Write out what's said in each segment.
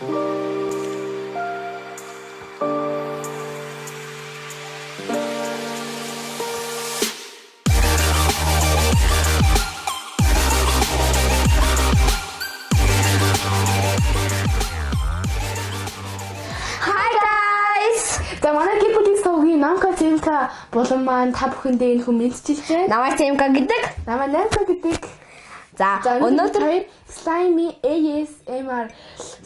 Hi guys. За манай гэр бүлийн сувгийн Намка Зэмка булан маань та бүхэндээ энэ хүн мэдчилж байна. Намайг Тимка гэдэг. Намайг Намка гэдэг. За За өнөөдөр хоёр Slimy ASMR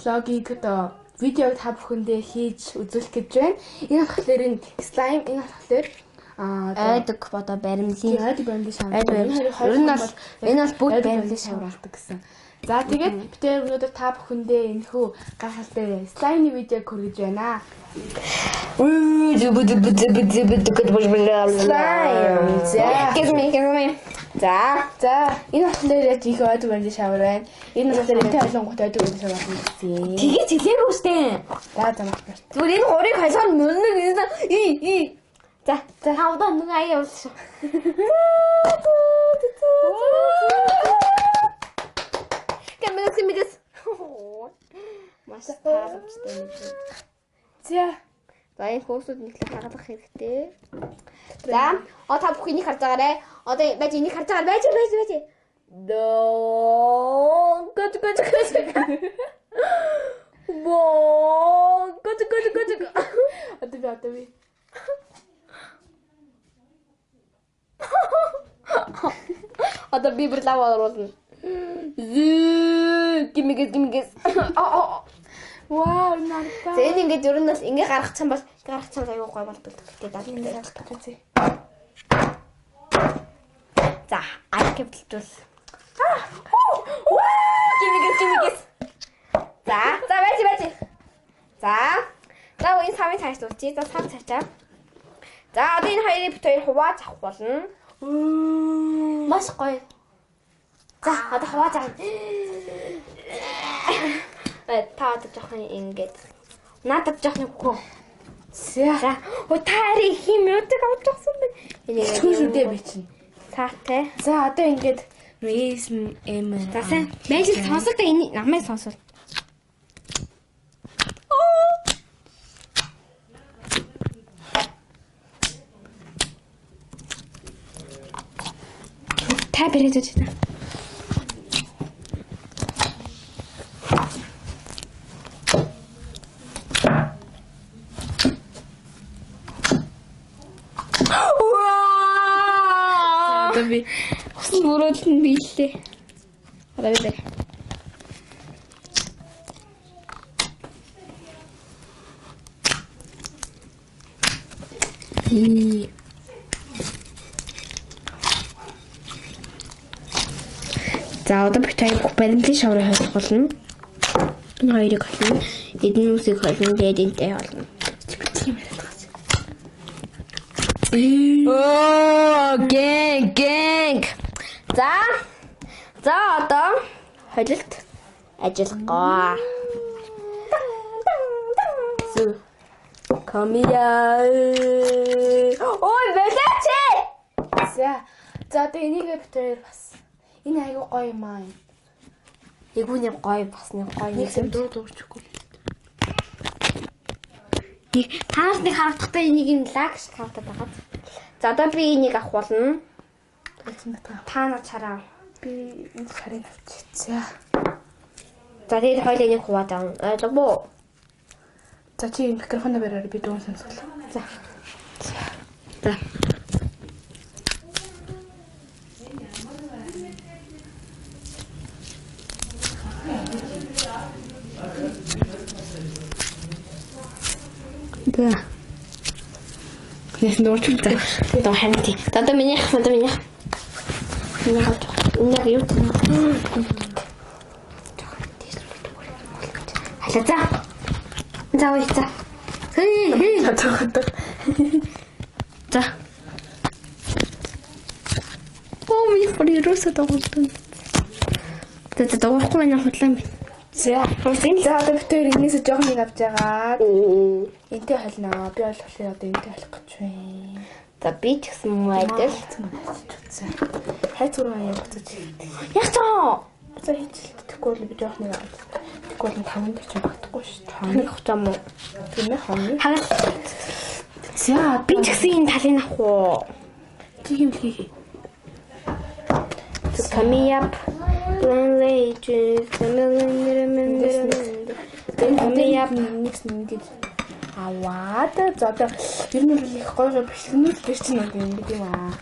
логик одоо видеог та бүхэндээ хийж үзүүлэх гэж байна. Энэ болохоор энэ slime, энэ болохоор аа ойдог одоо баримлын айд баримлын шавар. Ойд баримлын. Ер нь бол энэ бол бүгд баримлын шавар болдог гэсэн. За тэгээд бид тэр өнөөдөр та бүхэндээ энэхүү гайхалтай slime-ны видеог хүргэж байна. Slime. За. Give me, give me. За. За энэ болохоор яг их ойд баримлын шавар байна. Энэ болохоор энтэй холонгот ойд баримлын шавар болно гэсэн. Тэгэж хэлээгүй штэ. За за мах. Зүгээр энэ гурыг холиор мөрнө гэсэн. И и. За. За та одоо нэг аяа явуулчих. Гэмэс гэмэс. Маш тааламжтай юм. За. За энэ хүүсүүд нэглэх хагалах хэрэгтэй. За, оо та бүхэн энийг харж байгаарай. Одоо байж энийг харж байгаарай. Байж байж байж. Доо гот гот гот. Боо гот гот гот. Одоо би. Одоо би бүр лав оруулна. Зүү гимэгэс гимэгэс. Аа. Вау, нартай. За энэ ингээд ер нь бол ингээ гаргацсан бол гаргацсан бол аюу гой болдог. Гэтэ даа. За, ай капитал. Гимэгэс гимэгэс. За, за байж байж. За. За энэ савын цааш дуулчих. За сав цаачаа. За одоо энэ хоёрыг бит хоёр хувааж авах болно. Маш гоё. За одоо хувааж авах. Э та одоо жоохон ингээд надад жоохон хөө. За. За өө та арай их юм юудаг авч авсан бэ? Энийг Хэцүү шүү дээ би чинь. Таатай. За одоо ингээд ASMR. За сайн. Байж л сонсол та энэ намайг сонсол. Та бэрэж үз та. Вау! Одоо би Хүсэн өрөөд нь биеллээ. Одоо би бэр. За одоо бид хоёр бүх баримтлын шаврыг холих болно. Энэ хоёрыг холно. Эдэн үсийг холно. Тэгээд энтэй холно. юм яриад байгаа. Оо, гэнг гэнг. За. За одоо холилт ажиллах. Зү. Come here. Ой, болооч. За. За одоо энийг бид хоёр бас энэ айгуу гоё юм аа. Эгүй нэг гоё бас нэг гоё Нэг юм дуу дуурчихгүй. Нэг танаас нэг харагдахдаа энийг юм лаг шиг харагдаад байгаа. За одоо би энийг авах болно. Та нар чараа. Би энэ шарыг авчих. За. За тэгээд хоёул энийг хуваад авна. Ойлгов уу? За чи микрофоноо бариар би дүүн сонсголоо. За. За. За. Нэсэн дуурчих. За. Одоо харин тий. За одоо минийх, одоо минийх. Миний авч. Энэ яг юу тийм. Халаа за. За үе за. Хей хей. За. Оо миний хөр ерөөсөө дуурдаг. За за дуурахгүй байна худлаа юм байна. За. За одоо бид хоёр энэсээ жоохон нэг авч байгаа. Энтэй холино. Би бол болохоор одоо энтэй холих гэж байна. За би ч гэсэн муу адил. Хайц руу аяа буцаж. Яг цаа. За хийчихэл. Тэгэхгүй бол би жоох нэг аваад. Тэгэхгүй бол таван дээр ч багтахгүй. Танихгүй шүү. Тоног авах юм уу? Тийм ээ хоног. Хагал. За Би ч гэсэн энэ талыг авах уу? чи юм хийх. To come up. Come up нэгс нэгд аваад за одоо ер нь бол их гоё гоё бичлэгнүүд дээр чинь одоо ингэ юм аа.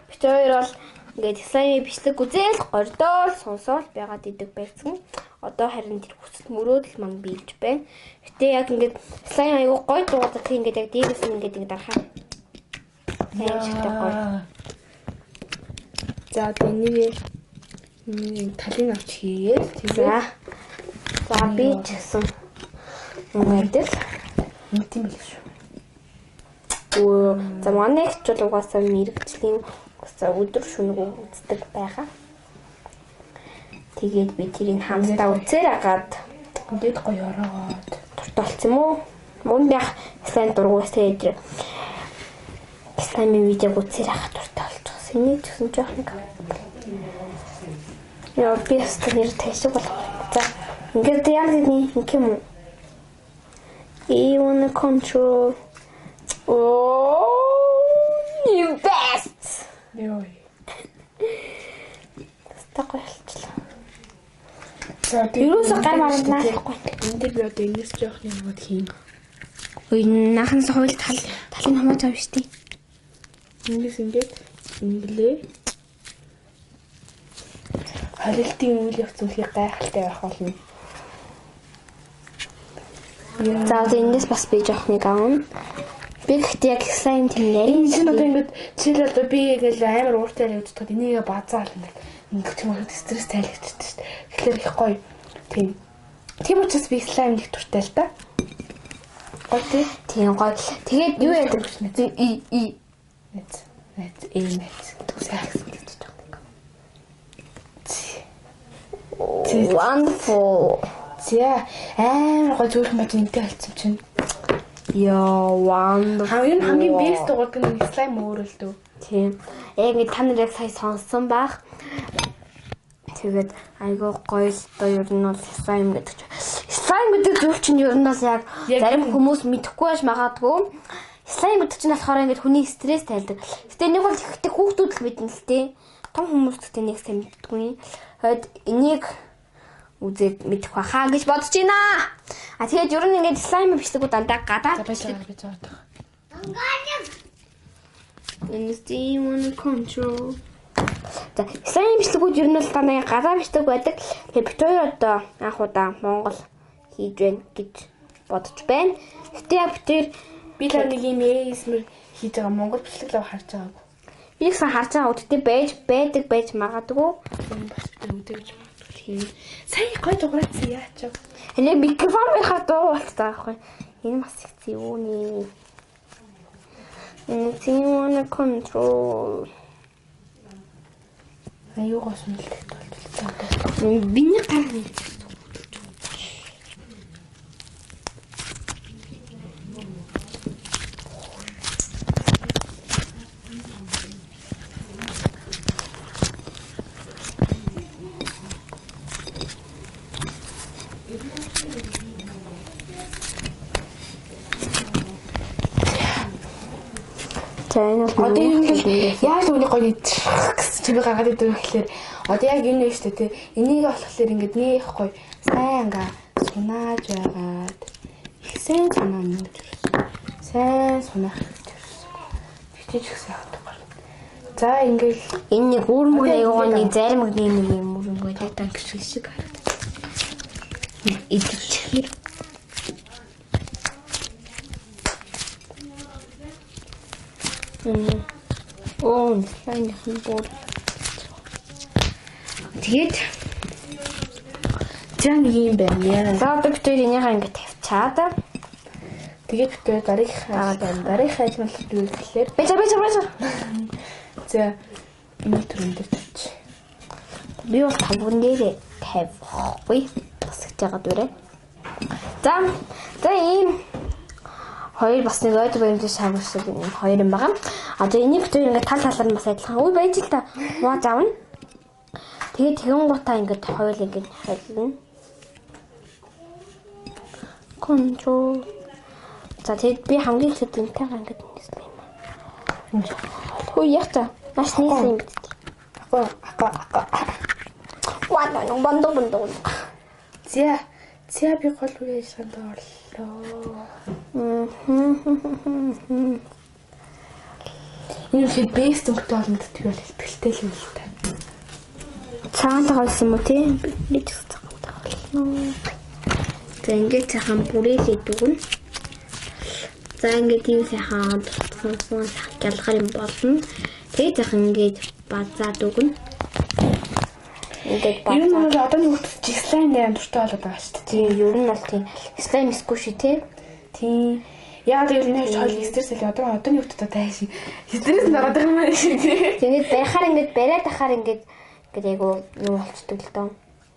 Бид хоёр бол ингээд слаймын бичлэг үзэл гордоол сонсоол байгаад идэг байсан. Одоо харин тэр хүсэл мөрөөдөл маань биелж байна. Гэтэ яг ингээд слайм айгу гоё дуугадаг тийм ингээд яг дээрээс нь ингээд ингээд дарахаа. Сайн шигтэй гоё. За одоо энийг нэг талын авч хийгээл тэгээд За. За би ч гэсэн ингээд л нэг тийм л шүү. Өө за манай их ч бол угаасаа мэрэгжлийн угаасаа өдөр шөнөгүй үздэг байгаа. Тэгээд би тэрийг хамтдаа үзээр агаад Ингээд гоё ороогоод дуртай болсон юм уу? Мөн байх слайм дургуусаа тэр слаймын видеог үзээр агаад дуртай болчихсон. Энийг ч гэсэн жоох нэг. Яа би өстө нэр тайшиг болох. За ингээд яг нэг юм уу? You wanna control. Oh, you best. Йоо. Та гоё болчихлоо. За Ерөөсөө гар маранд наахгүй. Энэ дээр би одоо эндээс жоох нэг мод хийн. Үгүй наахнаас хууль тал талын хамаач авна штий. Эндээс ингээд инглээ. Холилтын үйл явц үнэхээр гайхалтай байх болно. За одоо эндээс бас би жоох нэг авна. Би гэхдээ яг слайм тийм нарийн Энэ чинь одоо ингээд жишээл одоо би ингээл амар ууртай явж чадхад энийгээ базаал ингээд ингээд ч юм уу стресс тайлэгдчихсэн шүү дээ. Тэгэхээр их гоё. Тийм. Тийм учраас би слайм их дуртай л да. Гоё тий. Тийм гоё. Тэгээд юу яадаг вэ? И и Нэц. Нэц. Э нэц. Сайхан гэж жоох нэг. Wonderful. За амар гоё зөөрхөн бод энтэй болцсон чинь. Яа, wonderful. Хамгийн хамгийн бест дугаард нь слайм өөрөө л дөө. Тийм. Яг ингэ та нар яг сая сонссон бах. Тэгээд айгүй гоё л доо ер нь бол слайм гэдэг чинь. Слайм гэдэг зүйл чинь ер нь бол яг зарим хүмүүс мэдэхгүй байж магадгүй. Слайм гэдэг чинь болохоор ингээд хүний стресс тайлдаг. Гэтэ нэг бол ихтэй хүүхдүүд л мэднэ л тээ. Том хүмүүс гэхдээ нэг сайн мэддэггүй. Хойд энийг үзээд мэдэх байхаа гэж бодож байна. А тэгээд ер нь ингээд слайм бичлэгүүд дандаа гадаад За байж байгаа би заадаг. Anything wanna control. За, слайм бичлэгүүд ер нь бол дандаа гадаа бичлэг байдаг. Тэгээд бид хоёр одоо анх удаа Монгол хийж байна гэж бодож байна. Гэтэ яг бид хоёр Би л нэг юм ASMR хийж байгаа Монгол бичлэг лав харж байгаагүй. би гэсэн харж байгаа үдтэй байж байдаг байж магадгүй. Энэ бас бид үдэ гэж магадгүй. Тийм. Сая гоё дугаарцсан яач вэ? Энэ микрофон байхаар дуу болчихсон байхгүй. Энэ бас их зэвүү нэ. Anything wanna control. Аюугаа сүнэлттэй болчихсон. Биний гар нэг. За энэ бол Одоо юм л яаж үүний гоё гэсэн чимээ гаргаад идэг гэхлээр одоо яг энэ нь шүү дээ тий. Энийг болохоор ингээд нэх гоё сайн ингээ сунааж байгаад их сайн сунаа гэж ирсэн. Сайн сунаах гэж ирсэн. Тэгтээ ч гэсэн явах гарна. За ингээл энэ нэг үүрмэг аягаа нэг зарим нэг юм үүрмэг байдаг шиг шиг харагдав. Идчихэр. Оо, сайн хэн боор. Тэгээд за нэг юм байна. за одоо бид хоёр энийгээ ингэ тавьчаад Тэгээд бид хоёр дараагийнхаа дараагийнхаа ажмал юу гэхлээр бэж бэж бэж. за энэ төрөн дээр тавьчих. Би бол тавган дээрээ тавихгүй. Бас гэж байгаа дүрээ. За за ийм хоёр бас нэг ойд боёмтой шагнал шиг юм хоёр юм байгаа. А за энийг бид хоёр ингээд тал талаар нь бас адилхан. Үгүй байж л та хувааж авна. Тэгээд тэгэн гутаа ингээд хоёул ингээд холино. Control. За тэгэд би хамгийн ихэд энтэйгээ ингээд нийслээ юм. Хөө яг та. Маш нийслээ юм бид. Ако ако ако. Ваа нэг бандо бандо. За за би гол үеийн ажиллагаанд орлоо. Энэ үеийн бэст өнгөтэй болно гэдэг бол ихтгэлтэй л юм л та. Цагаан тагалсан юм уу тий? Би ч гэсэн цагаан тагалсан. За ингээд сайхан бүрээлээд өгнө. За ингээд ийм сайхан тултсан гялгар юм болно. Тэгээд сайхан ингээд базаад өгнө. Ингээд Ер нь базаад. бол одоо нэг хүүхд чи слайм дээр дуртай болоод байгаа шүү дээ. Тийм ер нь бол тийм слайм скуши тий. Тийм. Яг л нэг хойл стресс л одоо одоо нэг хүүхд тайш. Стресс нь ороод байгаа юм байна шүү дээ. Тэгээд барихаар ингээд бариад ахаар ингээд ингээд айгу юу болчдөг л доо.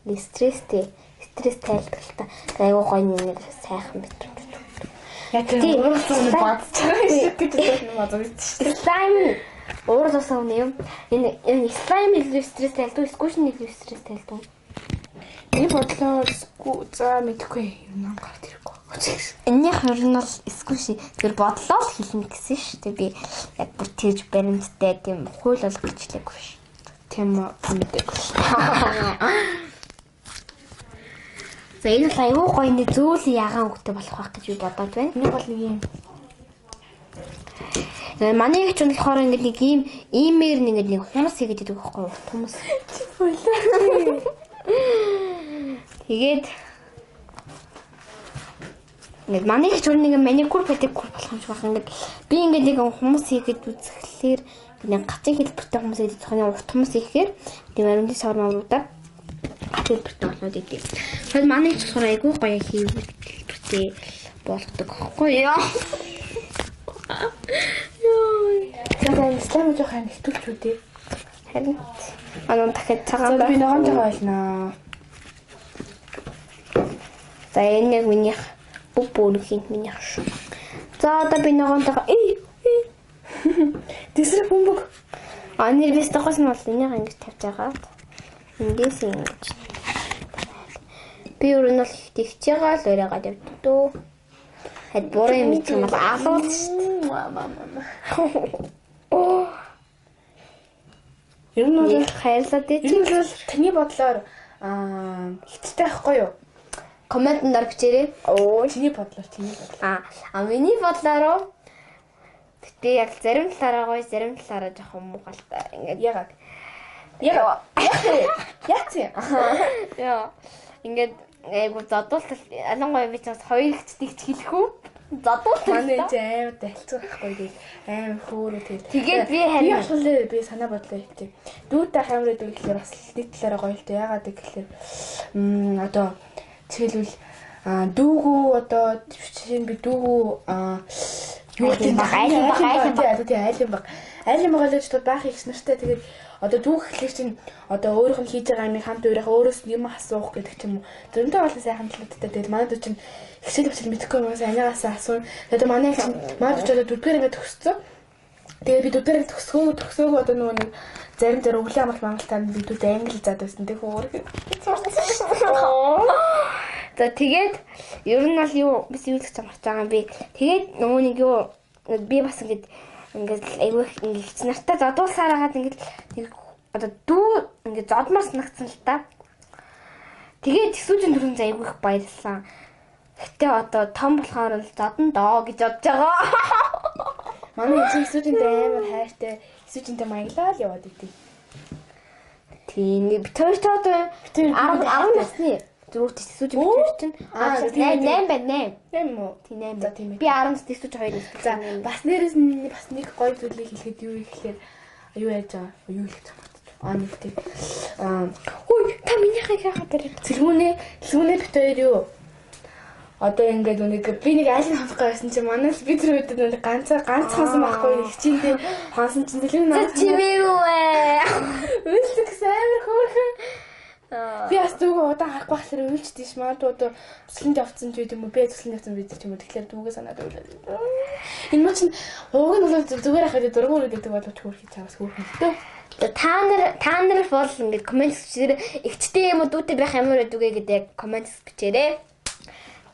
Нэг стресстэй стресс тайлдаг л та. Айгу гоё нэг сайхан мэдрэмж. Яг Тийм. тийм уурсан бадчих шиг гэж бодсон юм аа шүү дээ. Слайм уурласан юм. Энэ энэ слайм илүү стресс тайлдаг, сквиш нь илүү стресс тайлдаг. Миний бодлоор за мэдэхгүй юм аа гарт ирэхгүй. Энийх ер нь бол сквиш тэр бодлоо л хэлнэ гэсэн шүү дээ. Би яг бүр тэгж баримттай тийм хууль бол гिचлээгүй ш. Тийм үү мэдээгүй. За энэ бол айгүй гоё нэг зөөл ягаан өнгөтэй болох байх гэж би бодоод байна. Миний бол нэг юм Манай их ч болохоор ингээд нэг ийм иймээр ингээд нэг хумс хийгээд идэг байхгүй юу? Хумс. Тэгээд ингээд манай их ч нэг маникюр педикюр болох юм шиг байна. Ингээд би ингээд нэг хумс хийгээд үзэхлээр нэг гацын хэлбэртэй хумс хийгээд үзэх нь урт хумс хийхээр тийм ариунны сор мавуудаа гат хэлбэртэй болоод идэв. Тэгэхээр манай их болохоор айгүй гоё хэлбэртэй болдог байхгүй юу? Йой. За слайм жоох юм хитүүлч үү дээ. Харин анаа дахиад цагаан За би байх. ногоонтойгоо байлнаа. За энэ яг минийх бүх бүрхийн минийх шүү. За одоо би ногоонтойгоо эй. Тэсрэг бөмбөг. А нэр бис тогоос нь бол энийг ингэж тавьж байгаа. Эндээс ингэж. Би өөр нь бол тэгчээгаа л өрөөгээд явдаг дөө. Хэд буруу юм бичих юм бол алуул шүү дээ. Оо. Ер нь бол Хайрлаад ер нь бол таны бодлоор аа хиттэй байхгүй юу? Комментэн дээр бичээрэй. Оо. Чиний бодлоор чиний бодлоор. А миний бодлоор гэтээ яг зарим талаараа гоё, зарим талаараа жоохон муухай л та. Ингээд Ягаад? Ягаад? Яац юм? Яа. Ингээд айгу зодуултал ялангуяа би ч бас хоёр ихчдэг ч хэлэх үү? Зодуултал. Манай чи амар далцсан байхгүй тэгэл амар хөөрөө тэгэл. Тэгээд би би харин болохоор би санаа бодлоо хэлчихье. Дүүтэй амар гэдэг гэхлээр бас нэг талаараа гоё л дээ. Ягаад гэхлээр одоо жишээлбэл дүүгүү одоо жишээ нь би дүүгүү юу Айлын баг, айлын баг, айлын баг. тий айлын баг. Айлын баг л гэж баах их нартай тэгээд одоо дүүх гэхлээр чинь одоо өөрийнх нь хийж байгаа юмыг хамт өөрийнхөө өөрөөс нь юм асуух гэдэг ч юм уу. Зөрөнтэй болон сайхан талуудтай тэгээд манай дүү чинь хичээл хичээл мэдэхгүй юмас анигаасаа асууна. Тэгээд манай чинь манай дүү ч одоо дөрөвдүгээр ангид төгссөн. Тэгээд би дөрөвдүгээр анги төгсөөгөө одоо нөгөө нэг зарим зарим өвлийн амралт мамралтаа би дүүд англи заад байсан тэг хөөр. За тэгээд ер нь бол юу бас юу гэж амарч байгаа юм бэ? Тэгээд нөгөө нэг юу би бас ингээд ингээд айгүй их ингээд их нартай зодуулсаар хагаад ингээд нэг одоо дүү ингээд зодмоор санагдсан л та. Тэгээд тэсүүжин түрүүн за айгүй их баярлсан. Гэтэ одоо том болохоор л зодон доо гэж бодож байгаа. Манай чинь эсүүжинтэй амар хайртай, эсүүжинтэй маяглаа л яваад идэв. Тийм нэг бит хоёр ч одоо Бит хоёр 10 10 насны зүрх тэсүүжин бит хоёр чинь Аа, 8 тийм, 8 байна 8. Тийм үү? Тийм 8. За, тийм ээ. Би 10 насны тэсүүж 2 насны. За бас нэрээс нь бас нэг гоё зүйлийг хэлэхэд юу их гэхээр юу яаж байгаа? Юу хэлэх гэж байгаа юм. Аа нэг тийм. Аа Хүй та минийхээ яагаад бариад. Цэлгүүнээ бит хоёр юу? Одоо ингээд нэг би нэг айлын хонох байсан чинь манайс би тэр үед нэг ганцаа ганц хонсон байхгүй хичээндээ хонсон чинь цэлгүүн За чимээгүй ээ. Үйлсэн гэсэн амар хөөрхөн. Би бас дүүгээ удаан харахгүй байхлаар уйлчдээ ш. Манай дүү одоо тусланд явцсан ч байд юм уу? Би тусланд явцсан байдаг ч юм уу. Тэгэхээр дүүгээ санаад уйлаа. Энэ мөн чинь уг нь бол зүгээр ахад дургуун өрөөд байдаг боловч хөөрхий чаваас хөөрхөн л дөө. За та нар бол ингээд коммент бичээрэй. Игчтэй юм уу дүүтэй байх ямар байдаг вэ гэдэг коммент бичээрэй.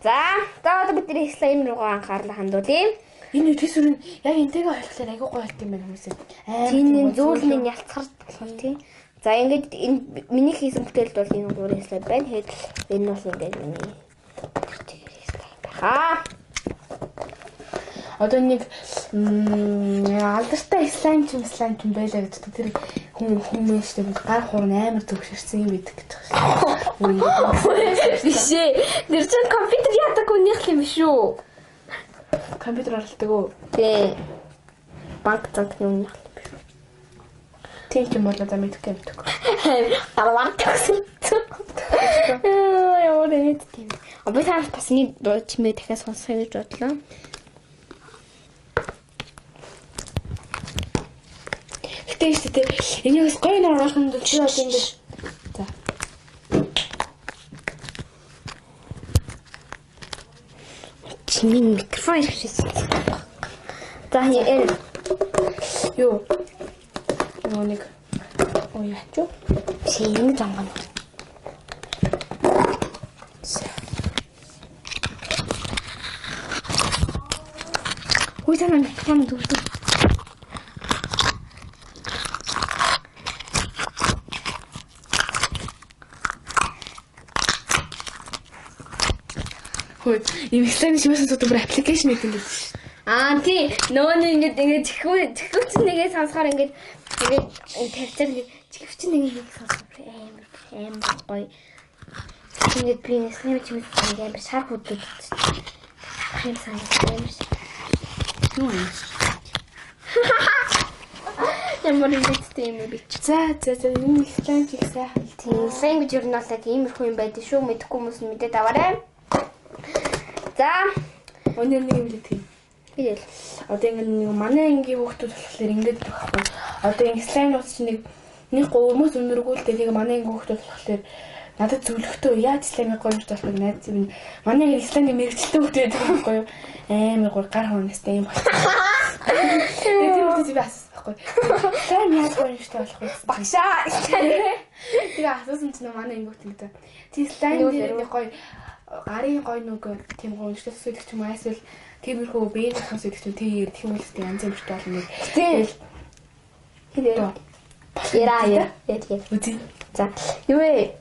За, за одоо бид нэр слайм руугаа анхаарлаа хандуулъя. Энэ төсвөр нь яг энтэйгээ ойлгохлоор айгүй гоё болт юм байна хүмүүсээ. Тийм зүйл нь ялцгарч болохоор тийм. За ингээд энэ миний хийсэн бүтээлд бол энэ гурван слайм байна. Тэгээд энэ бол ингээд миний тэр слайм байна. Одоо нэг алдартай слайм ч юм байлаа гэж тэр хүн шүү дээ. Гар хурн амар төвшөрсөн юм байдаг гэж байна шүү. Биш ээ. Тэр чинь компьютер яадаг хүнийх юм биш үү? Компьютер оролдог уу? Тий. Банк занкны үнийх юм биш үү? Тийм ч юм болоо за мэдэхгүй юм. Гарвар гэсэн. Ямар нэг тийм. А би та бас нэг дуу чимээ дахиад сонсохыг гэж бодлоо. Гэтэ шүү дээ. Энийг бас гоё нэр оруулах юм бол чи бол юм биш. За. Чиний микрофон ирсэн. За энэ юу? Нөгөө нэг оо яач юу? Чи ингэ зангана. Хөөе та микрофон дүүрдэг. Хөөе, ийм слайм шимээс суудаг бүр аппликейшн гэдэг юм биш. Аа тий, нөгөө нэг ингээд ингээд чихвч нэгээ сонсохоор ингээд ингээд тавьцаар ингээд чихвч нэгээ сонсохоор амар амар гоё. Ингээд би нэг слайм чимээс ингээд амар шар хөдлөд. Авах юм санагдсан амар. Юу юм? Ямар юм бэ юм бэ чи. За за за энэ слайм их сайхан. Тийм, слайм гэж ер нь бол яг иймэрхүү юм байдаг шүү. Мэдэхгүй хүмүүс нь мэдээд аваарай. За, өнөө нэг юм хэлдэг. Би л. Одоо ингэ нэг манай ангийн хүүхдүүд болохоор ингэж байхгүй. Одоо ингэ слаймнууд чинь нэг хүмүүс өнөргүүлдэг. Тэгээ манай ангийн хүүхдүүд болохоор надад зөвлөхтөө яаж слаймыг гоё юмтай болохыг найз минь манай ангийн слаймыг мэрэгчлээ хүүхдүүд байдаг байхгүй юу? Амар гоё гар хуунастай юм болчихсон. Тэгээ тэр хүүхдээс би асуусан байхгүй. Слайм яаж гоё юмтай болох вэ? Багшаа. Тэгээ асуусан чинь манай ангийн хүүхд ингэ. Чи слайм дээр нэг гоё гарын гой нүг тийм гоё унштай сүдэг ч юм уу эсвэл тиймэрхүү биеийн зохион сүдэг ч юм тийм тийм үлстэй янз бүртэй болно нэг. Тийм. Хинэ. Яра яа. Үзье. За юу вэ?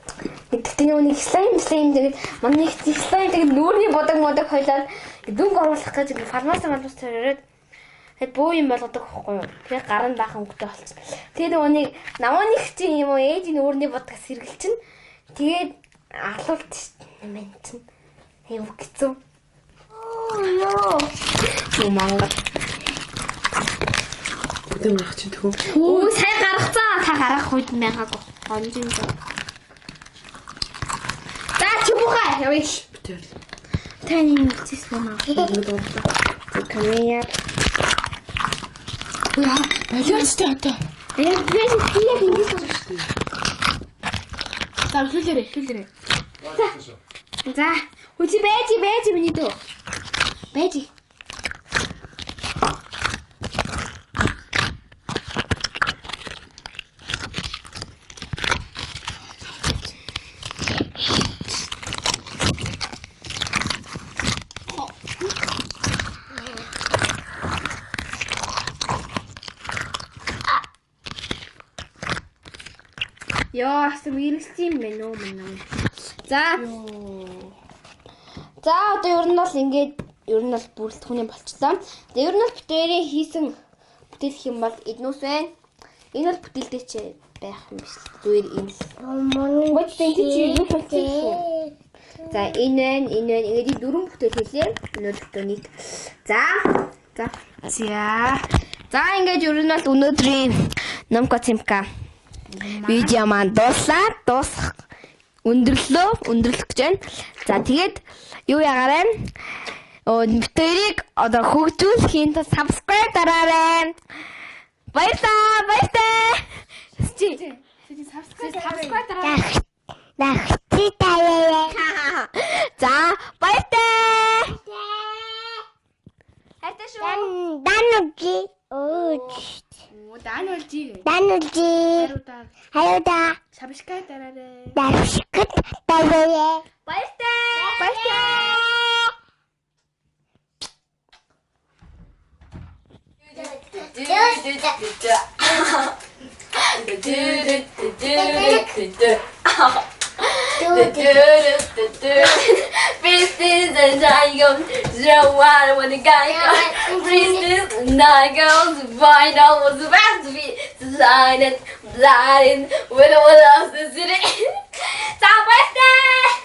Тэгтээ нэг слайм тэгээд манай их слайм тэгээд нүүрний будаг модог хойлоод дүнг оруулах гэж фармаси малбас төрөөрөөд тэгээд бөө юм болгодог байхгүй юу? Тэгээд гар нь баахан өнгөтэй болчихсон. Тэгээд нөгөө нэг намууны чинь юм уу ээжийн нүүрний будагаас сэргэлчин. Тэгээд алуулт юм чинь. Аюу хэцүү. Йоо. Юу мангар. Өдөр гарах чинь тхүү. Өө сайн гаргацаа. Та гаргах үед байгаагүй. Гонжин зөө. За чимуухай явъя. Битэр. Таны нэгцээс юм аа. Камера. Яа, болиоч тэ одоо. Яг би яг ингэж сонсох. За эхлүүлээрэй, эхлүүлээрэй. За, хүчи байж миний дөө. Байж. Яа, асуу мэрэгсэн юм байна уу мэн. За. За одоо ер нь бол ингээд ер нь бол бүрэлдэхүүний болчлоо. За ер нь бол бүтээрээ хийсэн бүтээлх юм бол эднүс байна. Энэ бол бүтээлдээ ч байх юм биш. Зүгээр юм л. Мөн чи юу болсон юм? За энэ байна, энэ байна. Ингээд дөрвөн бүтээл хийлээ. Өнөөдөр нийт. За. За. За. За ингээд ер нь бол өнөөдрийн Номко Цимка видео маань дууслаа. Дуусах өндөрлөө, өндөрлөх гэж байна. За тэгээд юу ягаарай? Битэрийг одоо хөгжүүлэхийн тулд subscribe дараарай. Баярлалаа, баяртай. Чи Subscribe дараарай. Нахти таяа. За, баяртай. Хайртай шүү. Дануги. Өөч. Дануулжи. Дануулжи. Хариудаа. Хариудаа. Subscribe дараарай. Subscribe дараарай. Баяртай. Баяртай. Princess and I go the one when the guy goes. Princess and I go to find out what's the best to be blind and blind with all of the city. За, баяртай.